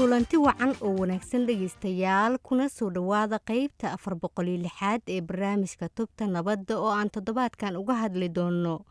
Kulanti wacan oo wanaagsan, dhegaystayaal, kuna soo dhowaada qeybta 406aad ee barnaamijka Tubta Nabadda, oo aan toddobaadkan uga hadli doono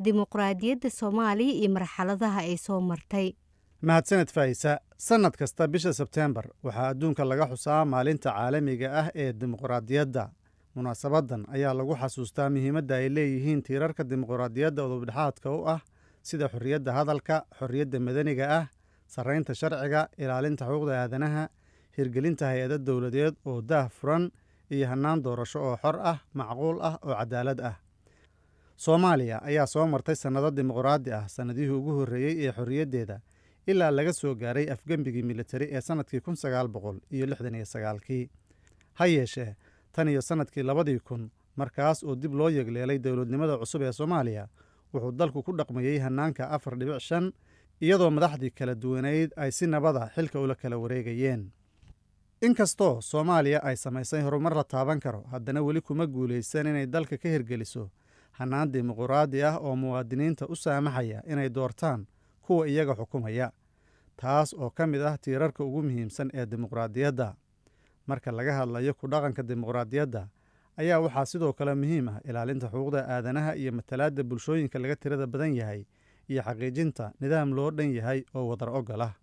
dimuqraadiyadda Soomaaliya iyo marxaladaha ay soo martay. Mahadsaned, Faa'isa. Sannad kasta bisha Sebteembar waxaa adduunka laga xusaa Maalinta Caalamiga ah ee Dimuqraadiyadda. Munaasabaddan ayaa lagu xasuustaa muhiimadda ay leeyihiin tiirarka dimuqraadiyadda udubdhexaadka u ah, sida xorriyadda hadalka, xorriyadda madaniga ah, sarreynta sharciga, ilaalinta xuquuqda aadanaha, hirgelinta hay-ado dowladeed oo daah furan iyo hannaan doorasho oo xor ah, macquul ah oo cadaalad ah. Soomaaliya ayaa soo martay sannado dimuqraadi ah sannadihii ugu horreeyey ee xorriyaddeeda, ilaa laga soo gaaray afgembigii militari ee sannadkii 1969-kii. Ha yeeshee, tan iyo sannadkii 2000, markaas oo dib loo yegleelay dowladnimada cusub ee Soomaaliya, wuxuu dalku ku dhaqmayey hannaanka 4.5, iyadoo madaxdii kala duwaneyd ay si nabada xilka ula kala wareegayeen. Inkastoo Soomaaliya ay samaysay horumar la taaban karo, haddana weli kuma guulaysan inay dalka ka hirgeliso hannaan dimuqraadi ah oo muwaadiniinta u saamaxaya inay doortaan kuwa iyaga xukumaya, taas oo ka mid ah tiirarka ugu muhiimsan ee dimuqraadiyadda. Marka laga hadlayo ku dhaqanka dimuqraadiyadda ayaa waxaa sidoo kale muhiim ah ilaalinta xuquuqda aadanaha iyo matalaadda bulshooyinka laga tirada badan yahay iyo xaqiijinta nidaam loo dhan yahay oo wadar ogol ah.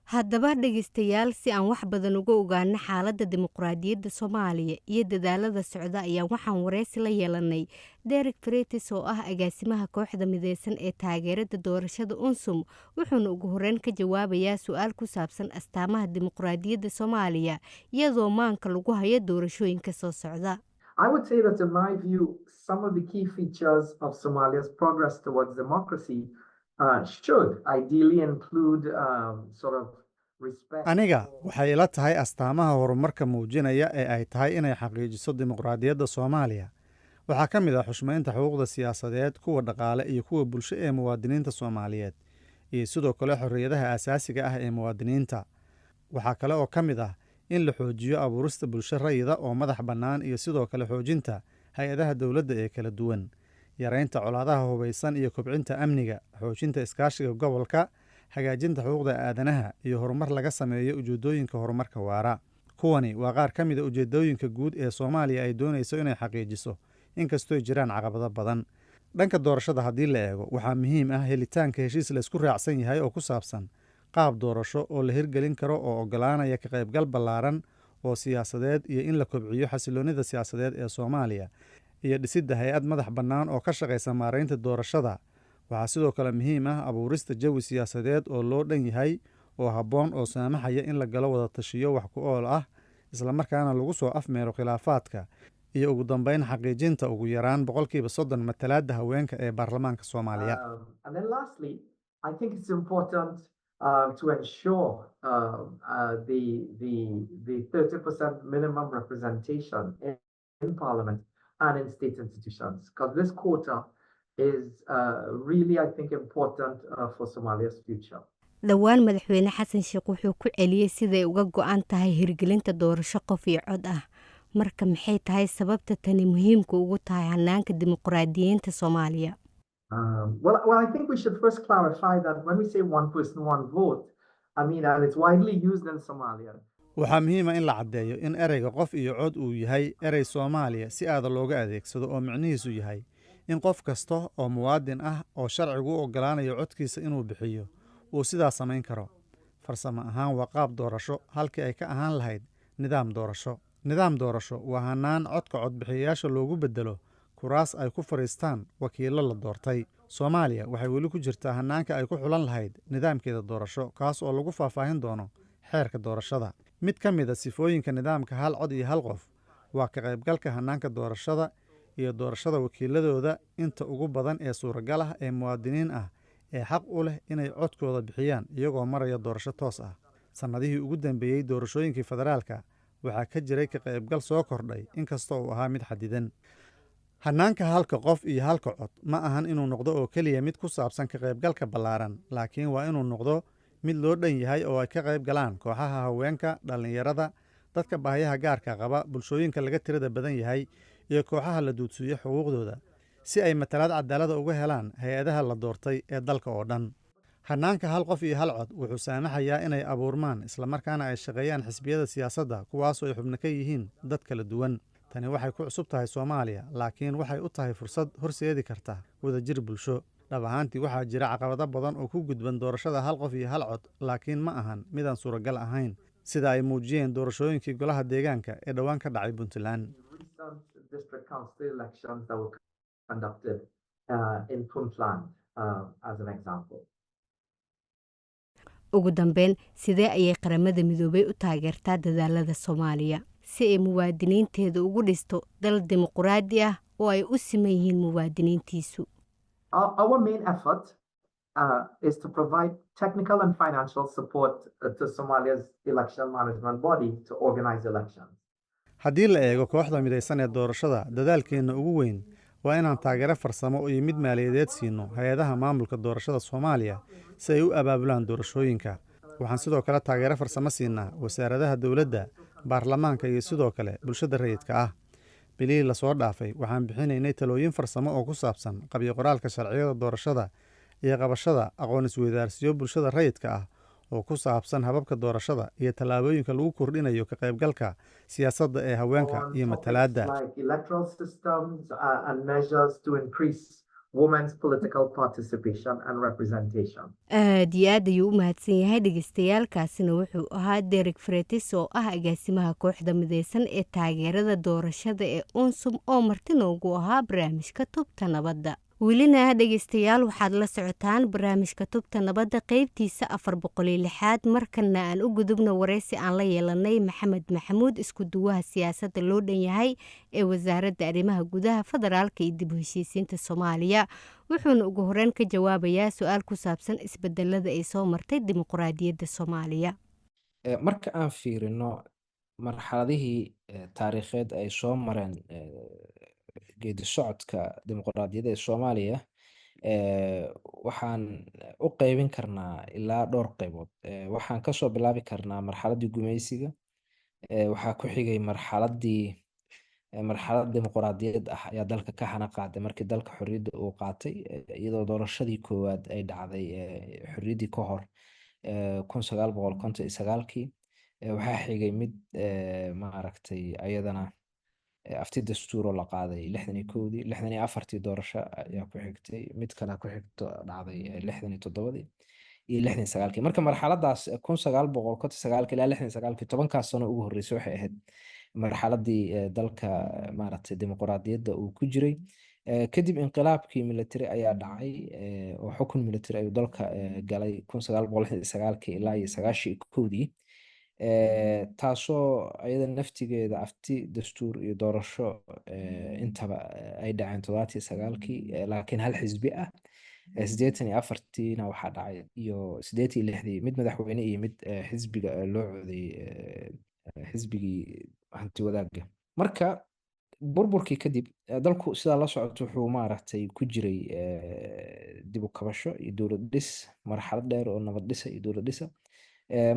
Haddaba, dhegaystayaal, si aan wax badan uga ogaano xaaladda dimuqraadiyadda Soomaaliya iyo dadaalada socda, ayaa waxaan wareysi la yeelanay Derek Fretes, oo ah agaasimaha kooxda mideysan ee taageerada doorashada UNSUM. Wuxuuna ugu horeyn ka jawaabayaa su-aal ku saabsan astaamaha dimuqraadiyadda Soomaaliya, iyadoo maanka lagu hayo doorashooyinka soo socda. I would say that in my view, some of the key features of Somalia's progress towards democracy should ideally include sort of respect. Aniga waxay ila tahay astaamaha horumarka muujinaya ee ay tahay inay xaqiijiso dimuqraadiyadda Soomaaliya waxaa ka mid ah xushmaynta xuquuqda siyaasadeed, kuwa dhaqaale iyo kuwa bulsho ee muwaadiniinta Soomaaliyeed, iyo sidoo kale xorriyadaha aasaasiga ah ee muwaadiniinta. Waxaa kale oo ka mid ah in la xoojiyo abuurista bulsho rayida oo madax bannaan, iyo sidoo kale xoojinta hay-adaha dowladda ee kala duwan, yareynta colaadaha hubaysan iyo kobcinta amniga, xoojinta iskaashiga gobolka, hagaajinta xuquuqda aadanaha iyo horumar laga sameeyo ujeedooyinka horumarka waara. Kuwani waa qaar ka mid a ujeedooyinka guud ee Soomaaliya ay doonayso inay xaqiijiso, inkastooy jiraan caqabado badan. Dhanka doorashada haddii la eego, waxaa muhiim ah helitaanka heshiis la isku raacsan yahay oo ku saabsan qaab doorasho oo la hirgelin karo oo oggolaanaya ka qaybgal ballaaran oo siyaasadeed, iyo in la kobciyo xasiloonnida siyaasadeed ee Soomaaliya iyo dhisidda hay-ad madax bannaan oo ka shaqaysa maaraynta doorashada. Waxaa sidoo kale muhiim ah abuurista jawi siyaasadeed oo loo dhan yahay oo habboon oo saamaxaya in la galo wada tashiyo wax ku ool ah, islamarkaana lagu soo afmeero khilaafaadka, iyo ugu dambeyn xaqiijinta ugu yaraan 30% matalaadda haweenka ee baarlamaanka Soomaaliya. And then lastly, I think it's important to ensure the 30% minimum representation in parliament and in state institutions, because this quota is really, I think, important for Somalia's future. Dhowaan Madaxweyne Xasan Sheekh wuxuu ku celiyey siday uga go-an tahay hirgelinta doorasho qof iyo cod ah. Marka maxay tahay sababta tani muhiimka ugu tahay hanaanka dimuqraadiyiinta Soomaaliya? Well, I think we should first clarify that when we say one person, one vote, I mean, and it's widely used in Somalia. Waxaa muhiima in la caddeeyo in ereyga qof iyo cod uu yahay erey Soomaaliya si aada looga adeegsado, oo micnihiisu yahay in qof kasta oo muwaadin ah oo sharcigu u oggolaanayo codkiisa inuu bixiyo uu sidaas samayn karo. Farsamo ahaan waa qaab doorasho halkii ay ka ahaan lahayd nidaam doorasho. Nidaam doorasho waa hannaan codka codbixiyayaasha loogu beddelo kuraas ay ku fadhiistaan wakiillo la doortay. Soomaaliya waxay weli ku jirtaa hannaanka ay ku xulan lahayd nidaamkeeda doorasho, kaas oo lagu faahfaahin doono xeerka doorashada. Mid ka mid a sifooyinka nidaamka hal cod iyo hal qof waa ka qaybgalka hannaanka doorashada iyo doorashada wakiiladooda inta ugu badan ee suuragal ah ee muwaadiniin ah ee xaq u leh inay codkooda bixiyaan, iyagoo maraya doorasho toos ah. Sannadihii ugu dambeeyey doorashooyinkii federaalka waxaa ka jiray ka qaybgal soo kordhay, inkastoo uu ahaa mid xadidan. Hannaanka halka qof iyo halka cod ma ahan inuu noqdo oo keliya mid ku saabsan ka qaybgalka ballaaran, laakiin waa inuu noqdo mid loo dhan yahay oo ay ka qayb galaan kooxaha haweenka, dhallinyarada, dadka baahiyaha gaarka qaba, bulshooyinka laga tirada badan yahay iyo kooxaha la duudsiiyo xuquuqdooda, si ay matalaad cadaalada uga helaan hay-adaha la doortay ee dalka oo dhan. Hannaanka hal qof iyo hal cod wuxuu saamaxayaa inay abuurmaan islamarkaana ay shaqeeyaan xisbiyada siyaasadda, kuwaasoo ay xubno ka yihiin dad kala duwan. Tani waxay ku cusub tahay Soomaaliya, laakiin waxay u tahay fursad horseedi karta wadajir bulsho. Dhab ahaantii, waxaa jira caqabado badan oo ku gudban doorashada hal qof iyo hal cod, laakiin ma ahan midaan suuragal ahayn, sida ay muujiyeen doorashooyinkii golaha deegaanka ee dhowaan ka dhacay Puntland. Recent district council elections that were conducted in Puntland, as an example. Ugu dambeyn, sidee ayay Qaramada Midoobay u taageertaa dadaalada Soomaaliya si ay muwaadiniinteeda ugu dhisto dal dimuquraadi ah oo ay u siman yihiin muwaadiniintiisu? Our main effort is to provide technical and financial support to Somalia's election management body to organize elections. Haddii la eego kooxda midaysan ee doorashada, dadaalkeenna ugu weyn waa inaan taageero farsamo iyo mid maaliyadeed siino hay-adaha maamulka doorashada Soomaaliya si ay u abaabulaan doorashooyinka. Waxaan sidoo kale taageero farsamo siinaa wasaaradaha dowladda, baarlamaanka iyo sidoo kale bulshada rayidka ah. Bilihii lasoo dhaafay, waxaan bixinaynay talooyin farsamo oo ku saabsan qabyo qoraalka sharciyada doorashada iyo qabashada aqoon isweydaarsiyo bulshada rayidka ah oo ku saabsan hababka doorashada iyo tallaabooyinka lagu kordhinayo ka qaybgalka siyaasadda ee haweenka on iyo topics matalaadda. like electoral systems and measures to increase women's political participation and representation. Aad iyo aad ayuu u mahadsan yahay. Dhegeystayaaalkaasina wuxuu ahaa Derek Fretis oo ah agaasimaha kooxda mideysan ee taageerada doorashada ee UNSUM oo marti noogu ahaa barnaamijka Tubta Nabadda. Welina, dhegeystayaal, waxaad la socotaan barnaamijka Tubta Nabadda qeybtiisa 406aad. Markana aan u gudubno wareysi aan la yeelanay Maxamed Maxamuud, isku duwaha siyaasadda loo dhan yahay ee Wasaaradda Arrimaha Gudaha, Federaalka iyo dib u heshiisiinta Soomaaliya. Wuxuuna ugu horeyn ka jawaabayaa su-aal ku saabsan isbedelada ay soo martay dimuqraadiyadda Soomaaliya. Marka aan fiirino marxaladihii taariikheed ay soo mareen geedi socodka dimuqraadiyadda ee Soomaaliya, waxaan u qeybin karnaa ilaa dhowr qeybood. Waxaan kasoo bilaabi karnaa marxaladdii gumeysiga. Waxaa ku xigay marxaladdii marxalad dimuqraadiyad ah ayaa dalka ka hana qaaday markii dalka xorriyadda uu qaatay, iyadoo doorashadii koowaad ay dhacday xorriyaddii ka hor 1959-kii. Waxaa xigay mid maaragtay ayadana afti dastuuroo la qaaday 61-dii, 64-tii doorasho ayaa ku xigtay, mid kale ku xigto dhacday 67-dii iyo 69-kii. Marka marxaladaas 1959-kii ilaa 69-kii, 10-kaas sano ugu horreysay, waxay ahayd marxaladii dalka maaragtay dimuqraadiyadda uu ku jiray. Kadib inqilaabkii military ayaa dhacay oo xukun military ayuu dalka galay 1969-kii ilaa iyo 91-dii, taasoo ayada naftigeeda afti dastuur iyo doorasho intaba ay dhaceen 79-kii, laakiin hal xisbi ah. 84-tiina waxaa dhacay iyo 86-dii mid madaxweyne iyo mid xisbiga loo codeeyey, xisbigii Hanti Wadaagga. Marka burburkii kadib dalku sidaa la socoto wuxuu maaragtay ku jiray dib u kabasho iyo dowlad dhis, marxalad dheer oo nabad dhisa iyo dowlad dhisa.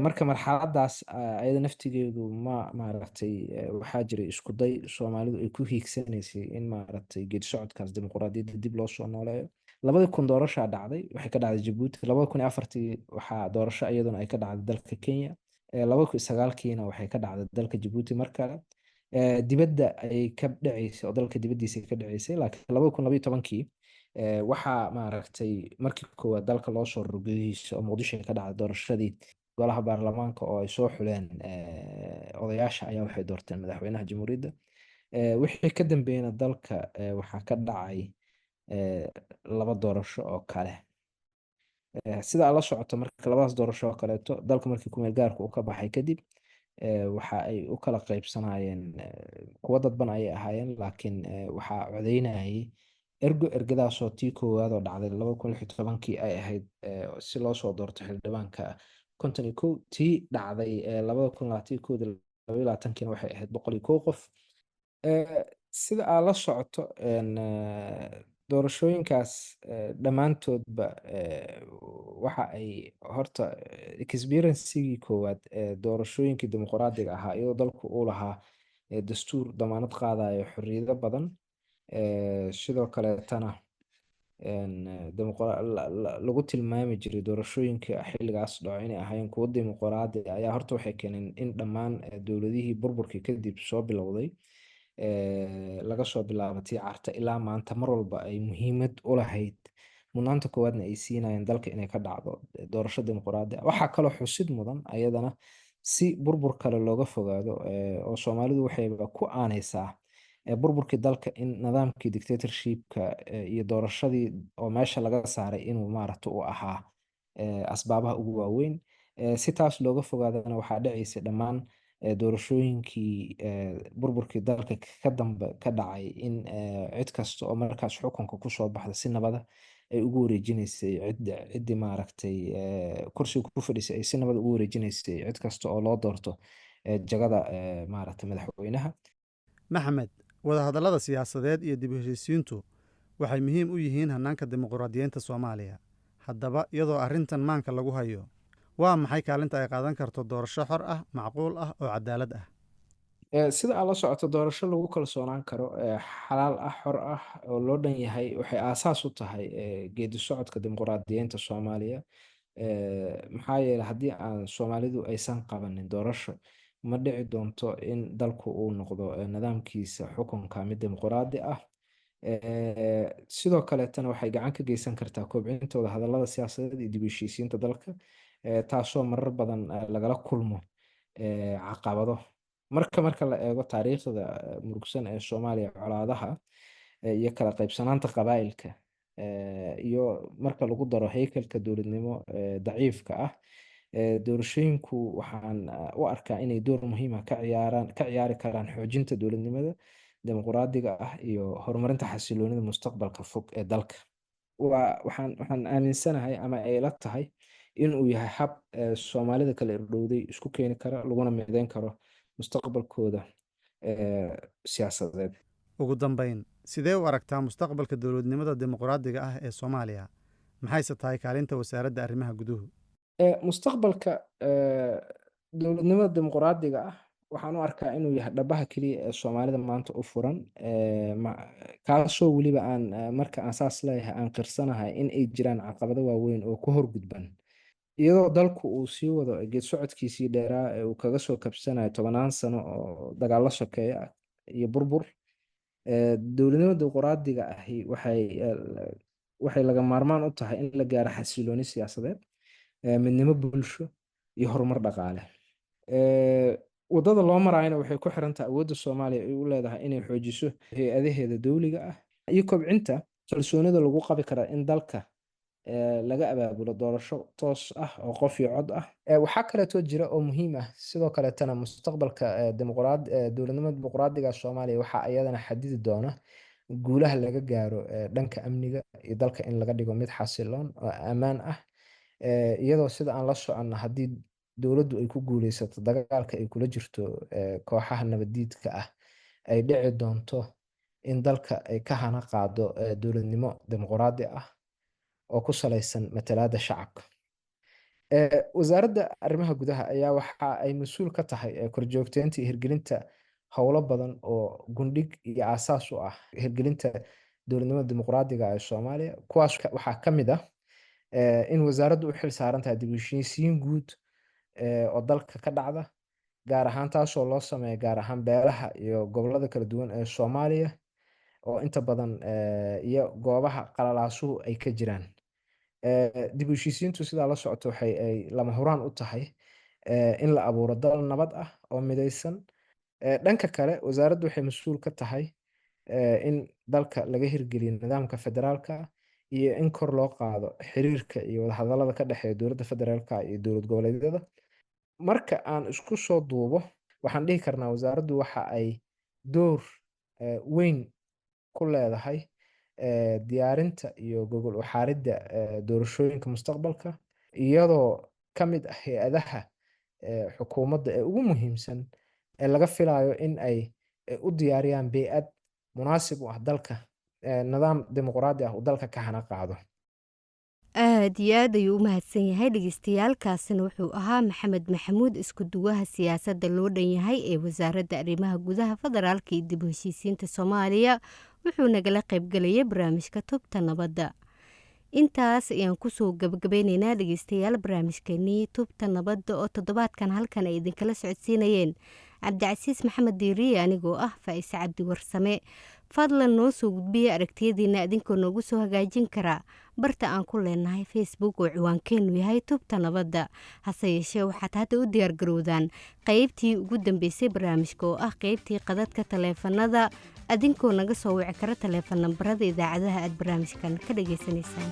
Marka marxaladaas ayada naftigeedu ma maaragtay waxaa jiray isku day Soomaalidu ay ku hiigsanaysay in maaragtay geedi socodkaas dimuqraadiyadda dib loo soo nooleeyo. 2000 doorashaa dhacday, waxay ka dhacday Jabuuti. 2004-tii waxaa doorasho iyaduna ay ka dhacday dalka Kenya. 2009-kiina waxay ka dhacday dalka Jabuuti mar kale. Dibadda ayay ka dhaceysay oo dalka dibaddiisa ka dhaceysay, laakiin 2012-kii waxaa maaragtay markii koowaad dalka loo soo raro gudihiisa oo Muqdisho ay ka dhacday doorashadii golaha baarlamaanka oo ay soo xuleen odayaasha ayaa waxay doorteen madaxweynaha jamhuuriyadda. Wixii ka dambeeyana dalka waxaa ka dhacay laba doorasho oo kale. Sida aad la socoto, marka labadaas doorasho oo kaleeto dalka markii kumeel gaarka uu ka baxay kadib waxa ay u kala qaybsanayeen kuwo dadban ayay ahaayeen, laakiin waxaa codeynayay ergo, ergadaasoo tii koowaad oo dhacday 2016-kii ay ahayd si loo soo doorto xildhibaanka 51, tii dhacday 2021-dii 22-kiina waxay ahayd 101 qof. Sida aad la socoto, doorashooyinkaas dhammaantoodba waxa ay horta experience-gii koowaad ee doorashooyinkii dimuqraadiga ahaa, iyadoo dalku uu lahaa dastuur damaanad qaadayo xorriyado badan, sidoo kaleetana Lagu tilmaami jiray doorashooyinka xilligaas dhaco inay ahaayeen kuwo dimuqraadi ah ayaa horta waxay keeneen in dhammaan dowladihii burburkii kadib soo bilowday, laga soo bilaabo tii Carta ilaa maanta, mar walba ay muhiimad u lahayd, mudnaanta koowaadna ay siinayeen dalka inay ka dhacdo doorasho dimuqraadi ah. Waxaa kaloo xusid mudan ayadana, si burbur kale looga fogaado, oo Soomaalidu waxayba ku aaneysaa burburkii dalka in nidaamkii dictatorshipka iyo doorashadii oo meesha laga saaray inuu maaragta u ahaa asbaabaha ugu waaweyn. Si taas looga fogaadana, waxaa dhacaysay dhammaan doorashooyinkii burburkii dalka ka dambe ka dhacay in cid kasta oo markaas xukunka kusoo baxda si nabada ay ugu wareejinaysay ciddii maaragtay kursiga ku fadhisay, ay si nabada ugu wareejinaysay cid kasta oo loo doorto jagada maaragtay madaxweynaha. Maxamed, wadahadallada siyaasadeed iyo dib u heshiisiintu waxay muhiim u yihiin hannaanka dimuqraadiyeynta Soomaaliya. Haddaba, iyadoo arrintan maanka lagu hayo, waa maxay kaalinta ay qaadan karto doorasho xor ah, macquul ah oo cadaalad ah? Sida aad la socoto, doorasho lagu kalsoonaan karo, xalaal ah, xor ah oo loo dhan yahay waxay aasaas u tahay geedi socodka dimuqraadiyeynta Soomaaliya. Maxaa yeelay, haddii aan Soomaalidu aysan qabanin doorasho, ma dhici doonto in dalku uu noqdo nidaamkiisa xukunka mid dimuqraadi ah. Sidoo kaleetana waxay gacan ka geysan kartaa kobcinta wadahadallada siyaasadeed iyo dib u heshiisiinta dalka, taasoo marar badan lagala kulmo caqabado. Marka la eego taariikhda murugsan ee Soomaaliya, colaadaha iyo kala qaybsanaanta qabaa'ilka, iyo marka lagu daro haykalka dowladnimo daciifka ah, doorashooyinku waxaan u arkaa inay door muhiim ah ka ciyaari karaan xoojinta dowladnimada dimuqraadiga ah iyo horumarinta xasiloonida mustaqbalka fog ee dalka. Waa waxaan aaminsanahay ama ay la tahay inuu yahay hab Soomaalida kala irdhowday isku keeni kara, laguna mideyn karo mustaqbalkooda siyaasadeed. Ugu dambayn, sidee u aragtaa mustaqbalka dowladnimada dimuqraadiga ah ee Soomaaliya? Maxayse tahay kaalinta Wasaaradda Arrimaha Guduhu? Mustaqbalka dowladnimada dimuqraadiga ah waxaan u arkaa inuu yahay dhabaha keliya ee Soomaalida maanta u furan, kaasoo weliba aan marka aan saas leeyahay aan qirsanahay in ay jiraan caqabado waaweyn oo ku horgudban, iyadoo dalku uu sii wado geed socodkiisii dheeraa ee uu kaga soo kabsanayo tobanaan sano oo dagaallo sokeeye ah iyo burbur. Dowladnimada dimuqraadiga ahi waxay laga maarmaan u tahay in la gaaro xasilooni siyaasadeed, midnimo bulsho iyo horumar dhaqaale. Waddada loo maraayana waxay ku xiran tahay awoodda Soomaaliya ay u leedahay inay xoojiso hay-adaheeda dowliga ah iyo kobcinta kalsoonida lagu qabi kara in dalka laga abaabulo doorasho toos ah oo qof iyo cod ah. Waxaa kaleeto jira oo muhiim ah, sidoo kaleetana mustaqbalka dowladnimada dimuqraadiga Soomaaliya waxaa iyadana xadidi doona guulaha laga gaaro dhanka amniga iyo dalka in laga dhigo mid xasiloon oo ammaan ah, iyadoo sida aan la soconno, haddii dowladdu ay ku guuleysato dagaalka ay kula jirto kooxaha nabadiidka ah, ay dhici doonto in dalka ay ka hana qaado dowladnimo dimuqraadi ah oo ku saleysan matalaadda shacabka. Wasaaradda Arrimaha Gudaha ayaa waxa ay mas-uul ka tahay korjoogteynta iyo hirgelinta howlo badan oo gundhig iyo aasaas u ah hirgelinta dowladnimada dimuqraadiga ee Soomaaliya. Kuwaas waxaa ka mid ah in wasaaraddu u xil saaran tahay dib u heshiisiin guud oo dalka ka dhacda, gaar ahaan taasoo loo sameeyo gaar ahaan beelaha iyo gobollada kala duwan ee Soomaaliya oo inta badan iyo goobaha qalalaasuhu ay ka jiraan. Dib u heshiisiintu, sidaa la socoto, waxay ay lama huraan u tahay in la abuuro dal nabad ah oo midaysan. Dhanka kale, wasaaraddu waxay mas-uul ka tahay in dalka laga hirgeliyo nidaamka federaalka iyo in kor loo qaado xiriirka iyo wadahadallada ka dhexeeya dowladda federaalka iyo dowlad goboleedyada. Marka aan isku soo duubo, waxaan dhihi karnaa wasaaraddu waxa ay door weyn ku leedahay diyaarinta iyo gogol u xaaridda doorashooyinka mustaqbalka, iyadoo ka mid ah hay-adaha xukuumadda ee ugu muhiimsan ee laga filayo in ay u diyaariyaan bey'ad munaasib u ah dalka nidaam dimuqraadi ah uu dalka ka hana qaado. Aad iyo aad ayuu u mahadsan yahay dhegeystayaal-kaasina wuxuu ahaa Maxamed Maxamuud, isku duwaha siyaasadda loo dhan yahay ee Wasaaradda Arrimaha Gudaha, Federaalka iyo dib u heshiisiinta Soomaaliya. Wuxuu nagala qaybgelayay barnaamijka Tubta Nabadda. Intaas ayaan kusoo gabagabeyneynaa, dhegeystayaal, barnaamijkeenii Tubta Nabadda oo toddobaadkan halkan ay idinkala socodsiinayeen Cabdicasiis Maxamed Diiriye, anigoo ah Faa'ise Cabdi Warsame. Fadlan noo soo gudbiya aragtiyadiina idinkoo noogu soo hagaajin karaa barta aan ku leenahay Facebook oo ciwaankeenu yahay Tubta Nabadda. Hase yeeshee, waxaad hadda u diyaargarowdaan qeybtii ugu dambeysay barnaamijka oo ah qeybtii qadadka taleefanada, adinkoo naga soo wici kara taleefan nambarada idaacadaha aad barnaamijkan ka dhageysanaysaan.